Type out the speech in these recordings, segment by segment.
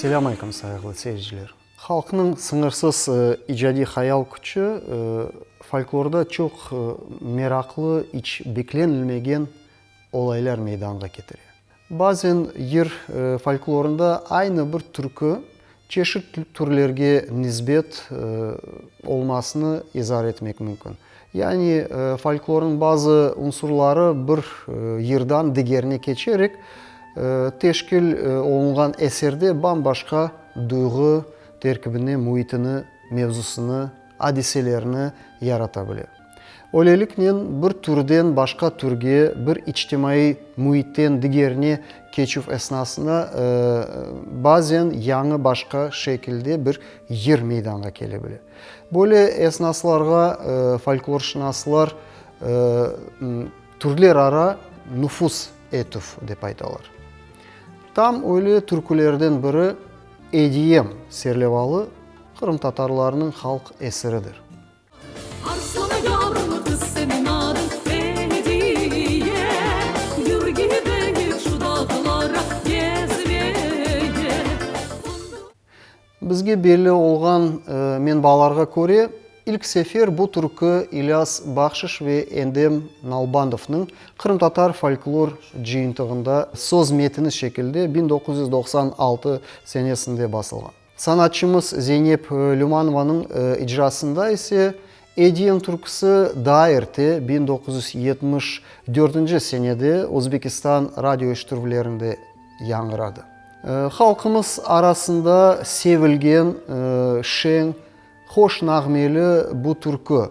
Selâm aleyküm, sayğılı seyirciler! Halqnıñ sıñırsız icadiy hayal küçü folklorda çoq meraqlı, iç beklenilmegen olaylar meydanğa ketire. Bazen yır folklorında aynı bir türkü çeşit türlerge nisbet olmasını izar etmek mümkün. Yani folklornıñ bazı unsurları bir yırdan digerine keçerek, teşkil olunğan eserde bam-başqa duyğu terkibini, müitini, mevzusını, adiselerini yarata bile. Öyleliknen, bir türden başqa türge, bir içtimaiy müitten digerine keçüv esnasında bazen yañı başqa şekilde bir yır meydanğa kele bile. Böyle esnaslarğa folklorşınaslar türlerara nufuz etüv dep aytalar. Tam öyle türkülerden biri Ediyem serlevalı qırımtatarlarnıñ halq eseridir. Arslan yavrım qız seniñ adıñ Ediye, Yür gideyik şu dağlara gezmeye. Bizge belli olğan menbalarğa köre, ilk sefer bu türkü İlyas Bahşiş ve Endem Nalbandovnıñ qırımtatar folklor cıyıntığında söz metini şekilde 1996 senesinde basılğan. Sanatçımız Zeynep Lümanovanıñ icrasında ise Ediyem türküsi daa erte, 1974 senede Özbekistan radioeşitürvlerinde yañğıradı. Halqımız arasında sevilgen, şeñ, hoş nağmeli bu türkü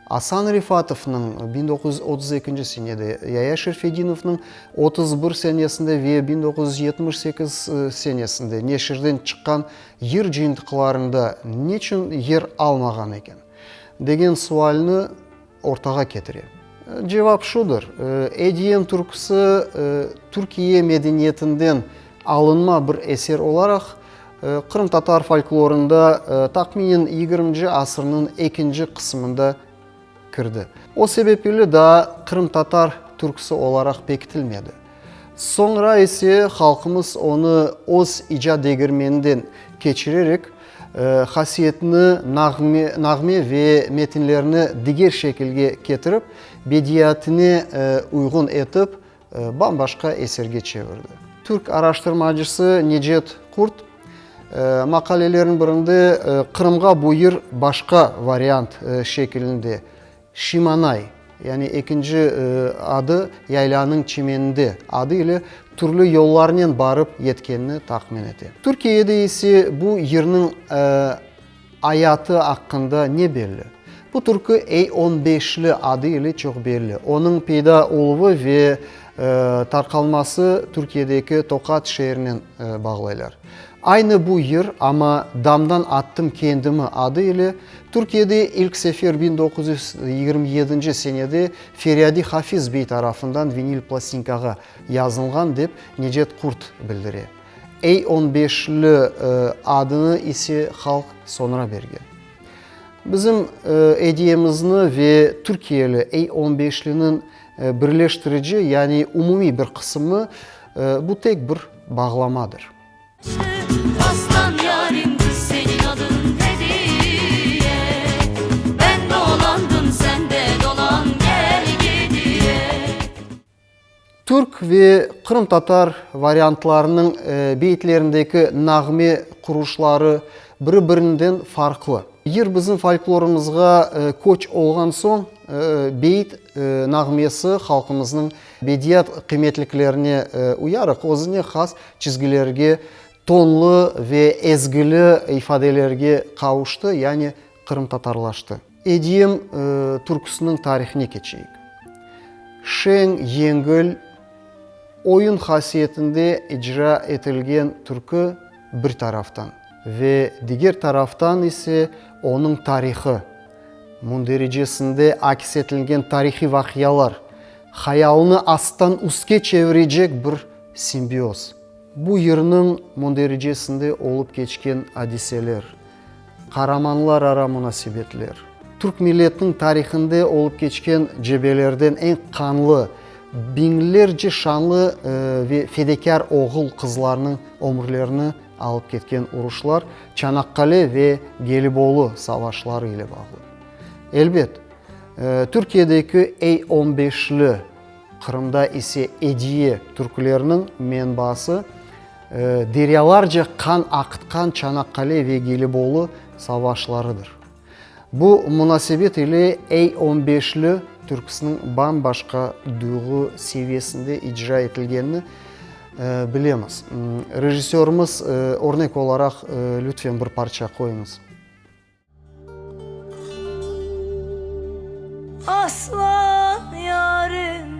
Asan Refatovnıñ 1932 senede, Yaya Şerfedinovnıñ 31 senesinde ve 1978 senesinde neşirden çıqqan yır cıyıntıqlarında niçün yer almağan eken, degen sualni ortağa ketire. Cevap şudır, Ediyem türküsi Türkiye medeniyetinden alınma bir eser olaraq qırımtatar folklorında tahminen yigirminci asırnıñ ekinci qısımında kirdi. O sebep ile daa qırımtatar türküsi olaraq pekitilmedi. Soñra ise halqımız onı öz icat degirmeninden keçirerek, hasiyetini nağme ve metinlerini diger şekilge ketirip, bediyatine uyğun etip, bam-başqa eserge çevirdi. Türk araştırmacısı Necet Qurt maqaleleriniñ birinde Qırımğa bu yır başqa variant şekilinde, Şimanay, yani ekinci adı Yaylanıñ çimeninde adı ile türlü yollarnen barıp yetkenini tahmin ete. Türkiyede ise bu yırnıñ ayatı aqqında ne belli? Bu türkü Ey on beşli adı ile çoq belli. Onıñ peyda oluvı ve tarqalması Türkiyedeki Tokat şeerinen bağlaylar. Aynı bu yır, amma Damdan attım kendimi adı ile Türkiyede ilk sefer 1927 senede Feryadi Hafiz bey tarafından vinil plastinkağa yazılğan, dep Necet Qurt bildire. Ey on beşli adını ise halq soñra bergen. Bizim ediyemizni ve türkiyeli Ey on beşliniñ birleştirici, yani umumiy bir qısımı, bu tek bir bağlamadır. Aslan yarim qız seniñ adıñ Hediye, Ben dolandım sen de dolan gel gediye. Türk ve qırımtatar variantlarınıñ beyitlerindeki nağme qurulışları biri-birinden farqlı. Yır bizim folklorımızğa köç olğan soñ, beyit nağmesi halqımıznıñ bediyat qıymetliklerine uyaraq, özüne has çizgilerge, tonlı ve ezgili ifadelerge qavuştı, yani qırımtatarlaştı. Ediyem türküsiniñ tarihine keçeyik. Şeñ, yengil, oyun hasiyetinde icra etilgen türkü bir taraftan ve diger taraftan ise onıñ tarihı, mündericesinde akis etilgen tarihiy vaqialar, hayalnı asttan üstke çevirecek bir simbioz. Bu yırnıñ mündericesinde olıp keçken adiseler, qaramanlarara munasebetler, türk milletiniñ tarihinde olıp keçken cebelerden eñ qanlı, biñlerce şanlı ve fedekâr oğul-qızlarnıñ ömürlerini. alıp ketken uruşlar Çanaqqale ve Gelibolu savaşları ile bağlı. Elbet, Türkiyedeki Ey on beşli, Qırımda ise Ediye türküleriniñ menbaası deryalarca qan aqıtqan Çanaqqale ve Gelibolu savaşlarıdır. Bu munasebet ile Ey on beşli türküsiniñ bam-başqa duyğu seviyesinde icra etilgenini bilemiz. Rejissörimiz, örnek olaraq, lütfen bir parça qoyuñız. Aslan yarim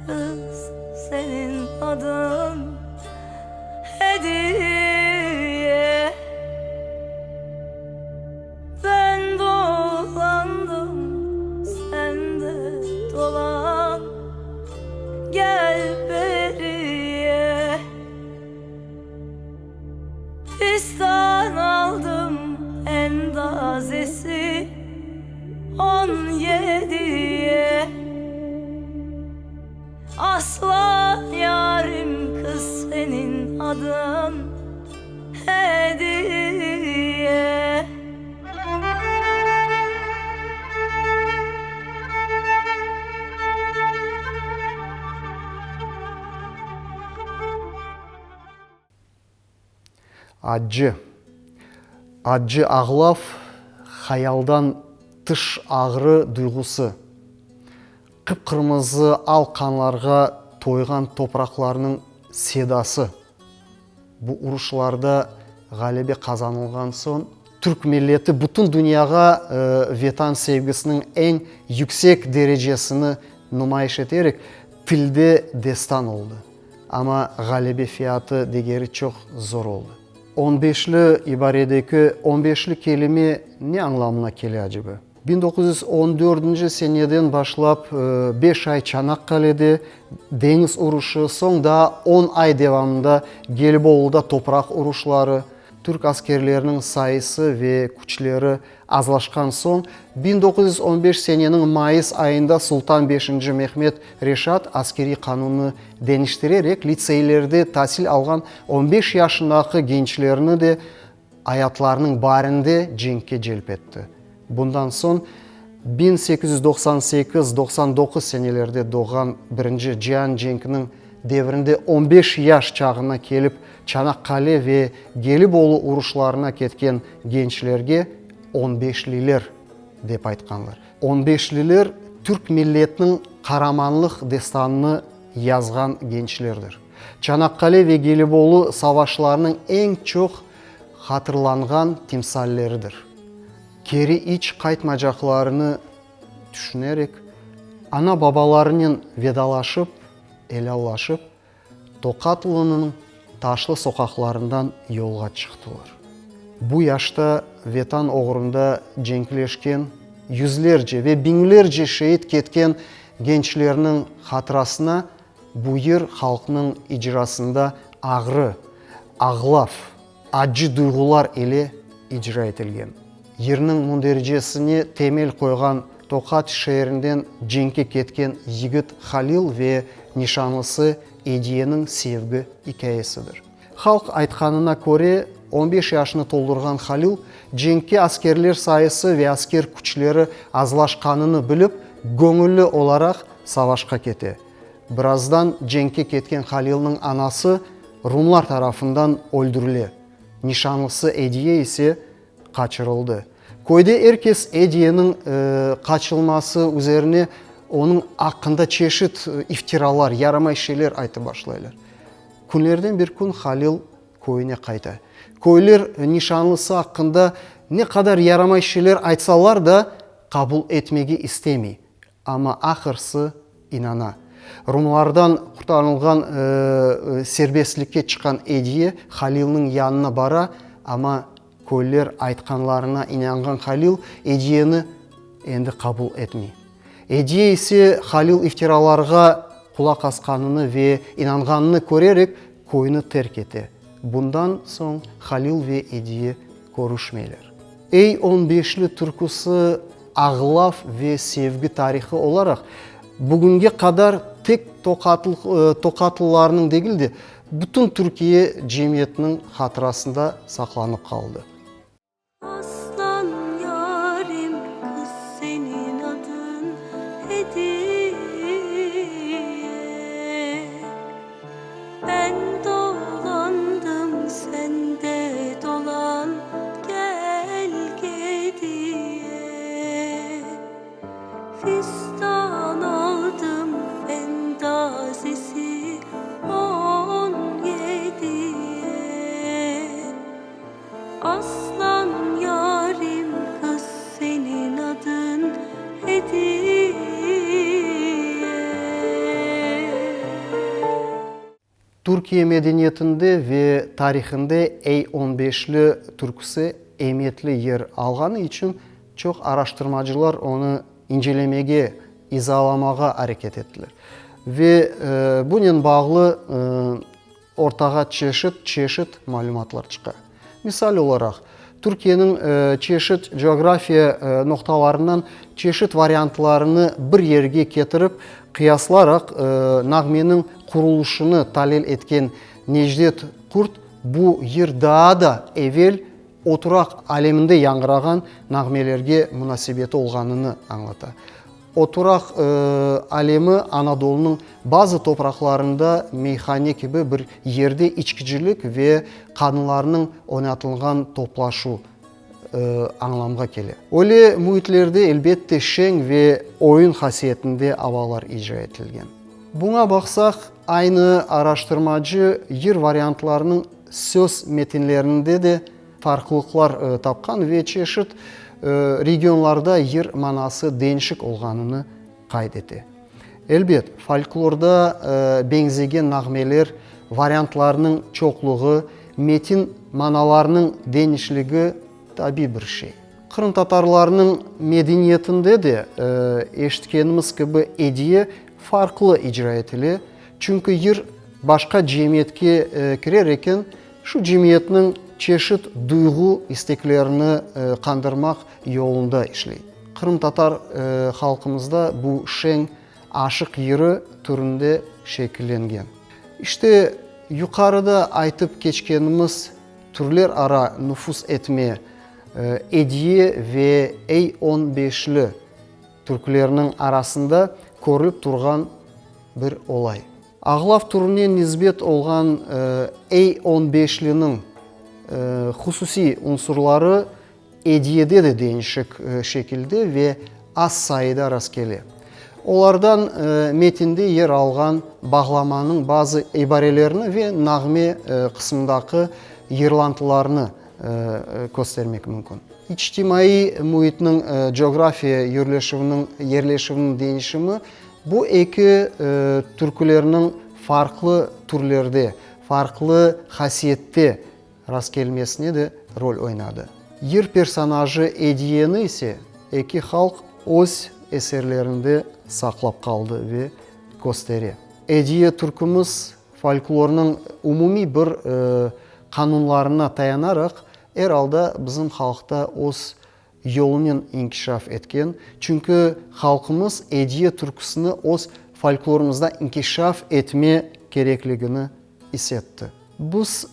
qız seniñ adıñ Ediye. Ben dolandım, sen de dolan, gel beriye. Fistan aldım endazesi on yediye. Aslan yarim qız seniñ adıñ Ediye. Accı. Accı ağlav, hayaldan tış ağrı duyğusı. Qıp-qırmızı al qanlarğa toyğan topraqlarnıñ sedası. Bu uruşlarda ğalebe qazanılğan soñ, türk milleti bütün dünyağa Vetan sevgisiniñ eñ yüksek derecesini numayış eterek, tilde destan oldı. Amma ğalebe fiyatı degeri çoq zor oldı. On beşli ibaredeki on beşli kelime ne añlamına kele aceba? 1914 seneden başlap beş ay Çanaqqalede deñiz uruşı, soñ daa on ay devamında Geliboluda topraq uruşları, türk askerleriniñ sayısı ve küçleri azlaşqan soñ, 1915 seneniñ mayıs ayında Sultan Beşinci Mehmet Reşat askeriy qanunnı deñiştirerek litseylerde tasil alğan on beş yaşındaki gençlerni de ayatlarınıñ baarinde cenkke celp etti. Bundan soñ 1898, 99 senelerde doğğan Birinci Cian cenkiniñ devrinde on beş yaş çağına kelip Çanaqqale ve Gelibolu uruşlarına ketken gençlerge onbeşliler dep aytqanlar. Onbeşliler türk milletiniñ qaramanlıq destanını yazğan gençlerdir. Çanaqqale ve Gelibolu savaşlarınıñ eñ çoq hatırlanğan timsalleridir. Keri iç qaytmacaqlarını tüşünerek, ana-babalarınen vedalaşıp, elâllaşıp, Toqatlınıñ taşlı soqaqlarından yolğa çıqtılar. Bu yaşta Vetan oğrunda cenkleşken yüzlerce ve biñlerce şeit ketken gençlerniñ hatırasına bu yır halqnıñ icrasında ağrı, ağlav, accı duyğular ile icra etilgen. Yırnıñ mündericesine temel qoyğan Toqat şeerinden cenkke ketken yigit Halil ve nişanlısı Ediyeniñ sevgi ikâyesidir. Halq aytqanına köre, on beş yaşını toldurğan Halil cenkke askerler sayısı ve asker küçleri azlaşqanını bilip, göñülli olaraq savaşqa kete. Birazdan cenkke ketken Halilniñ anası rumlar tarafından öldürile, nişanlısı Ediye ise qaçırıldı. Köyde er kes Ediyeniñ qaçılması üzerine onıñ aqqında çeşit iftiralar, yaramay şeyler aytıp başlaylar. Künlerden bir kün Halil köyüne qayta. Köyler nişanlısı aqqında ne qadar yaramay şeyler aytsalar da, qabul etmege istemey. Amma ahırsı inana. Rumlardan qurtarılğan serbestlikke çıqqan Ediye Halilniñ yanına bara, amma köyler aytqanlarına inanğan Halil Ediyeni endi qabul etmey. Ediye ise Halil iftiralarğa qulaq asqanını ve inanğanını körerek köyni terk ete. Bundan soñ Halil ve Ediye körüşmeyler. Ey on beşli türküsi ağlav ve sevgi tarihı olaraq, bugünge qadar tek toqatlılarnıñ degil de, Bütün Türkiye cemiyetiniñ hatırasında saqlanıp qaldı. Aslan yarim, qız seniñ adıñ Ediye. Ben dolandım, sen de dolan, gel geriye. Fistan aldım, endazesi 17-ye. Aslan yarim, qız seniñ adıñ Ediye. Türkiye medeniyetinde ve tarihinde Ey on beşli türküsi emiyetli yer alğanı içün çoq araştırmacılar onı incelemege, izalamağa areket ettiler. Ve bunen bağlı Ortağa çeşit, çeşit malümatlar çıqa. Misal olaraq, Türkiyeniñ çeşit coğrafiya noqtalarından çeşit variantlarını bir yerge ketirip qıyaslaraq nağmeniñ qurulışını talil etken Necdet Qurt bu yır daa da evel oturaq aleminde yañğırağan nağmelerge munasebeti olğanını añlata. Oturaq alemi Anadolunıñ bazı topraqlarında meyhane kibi bir yerde içkicilik ve qadınlarnıñ oynatılğan toplaşuv añlamğa kele. Öyle müitlerde, elbette, şeñ ve oyun hasiyetinde avalar icra etilgen. Buña baqsaq, aynı araştırmacı yır variantlarınıñ söz metinlerinde de farqlılıqlar tapqan ve çeşit regionlarda yır manası deñişik olğanını qayd ete. Elbet, folklorda beñzegen nağmeler variantlarınıñ çoqluğı, metin manalarınıñ deñişligi tabiy bir şey. Qırımtatarlarnıñ medeniyetinde de, eşitkenimiz kibi, ediye farqlı icra etile, çünki yır başqa cemiyetke kirer eken, Şu cemiyetniñ çeşit duyğu isteklerini qandırmaq yolunda işley. Qırımtatar halqımızda bu şeñ aşıq yırı türünde şekillengen. İşte, yuqarıda aytıp keçkenimiz türlerara nufuz etme Ediye ve Ey on beşli türküleriniñ arasında körülip turğan bir olay. Ağlav türüne nisbet olğan Ey on beşliniñ hususiy unsurları ediyede de deñişik şekilde ve az sayıda rastkele. Olardan metinde yer alğan bağlamanıñ bazı ibarelerini ve nağme qısmındaki yırlantılarnı köstermek mümkün. İçtimaiy müitniñ coğrafiya yerleşüviniñ yerleşüviniñ deñişimi Bu eki türkülerniñ farqlı türlerde, farqlı hasiyette rastkelmesine de rol oynadı. Yır personajı Ediyeni ise eki halq öz eserlerinde saqlap qaldı ve köstere. Ediye türkümiz folklornıñ umumiy bir qanunlarına tayanaraq, er alda bizim halqta öz yolunen inkişaf etken, çünki halqımız ediye türküsini öz folklorımızda inkişaf etme kerekligini is etti. Biz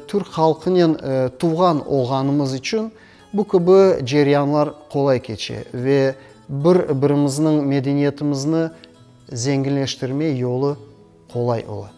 türk halqınen tuvğan olğanımız içün bu kibi ceryanlar qolay keçe ve bir-birimizniñ medeniyetimizni zenginleştirme yolu qolay ola.